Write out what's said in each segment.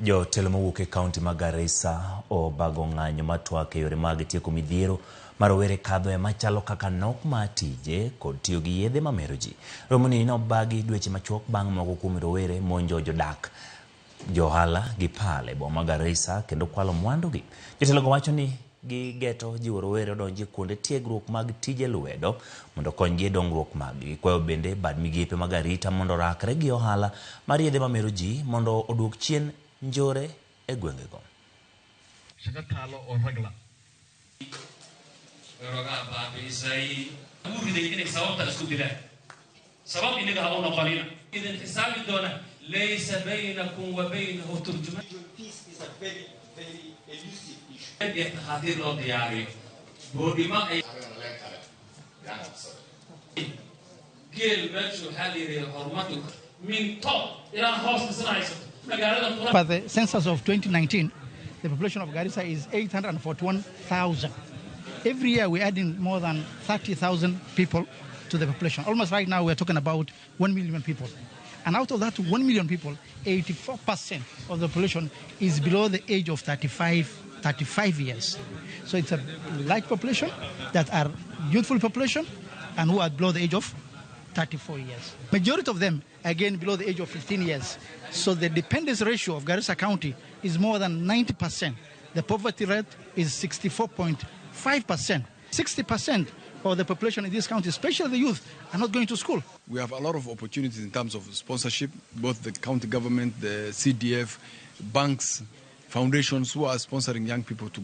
Jotelo mowuok e kaunti ma Garissa obago ng'anyo matwak e yore mag tieko midhiero ma rowere kadhoe machalo kaka nok mar tije kod tiyo gi yedhe mamero ji. Romoni nobagi dweche machuok bang' moko kuom rowere monjo jodak, johala gi pal e boma ma Garissa kendo kwalo mwandugi. Jotelogo wacho ni gigeto jiwo rowere odonji e kuonde tiegruok mag tije lwedo mondo okonygi e dongruok maggi. Gikwayo bende bad migepe mag arita mondo orakre gi ohala mar yedhe mamero ji mondo oduok chien njore e gwengego. Shaqo taalo oo ragla. Rogaa baabi'isay ugu riday inay sababta isku dilaan sabab inaga ha u noqonina idin xisaabi doona laysa baynakum wa baynahu turjumaan. Peace is a very, very elusive issue. Iyo takhaatiir loo diyaariyo boodhimo ay geel meeshu waxaa la yidhi horumarka min top ilaa hoos isla haysato magaalada qura. By the census of 2019, the population of Garissa is 841,000. Every year we're adding more than 30,000 people to the population. Almost right now we're talking about 1 million people. And out of that 1 million people, 84% of the population is below the age of 35 years. So it's a large population that are youthful population and who are below the age of 34 years. Majority of them, again, below the age of 15 years. So the dependence ratio of Garissa County is more than 90%. The poverty rate is 64.5%. 60% of the population in this county, especially the youth, are not going to school. We have a lot of opportunities in terms of sponsorship, both the county government, the CDF, banks, foundations who are sponsoring young people to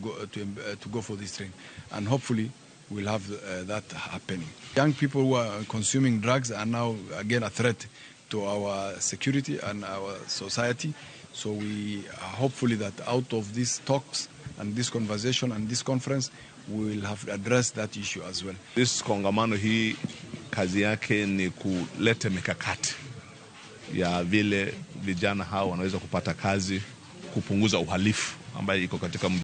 go for this training. And hopefully we'll have that happening. Young people who are consuming drugs are now again a threat to our security and our society. So we hopefully that out of these talks and this conversation and this conference, we will have addressed that issue as well. This kongamano hii kazi yake ni kuleta mikakati ya vile vijana hao wanaweza kupata kazi, kupunguza uhalifu ambayo iko katika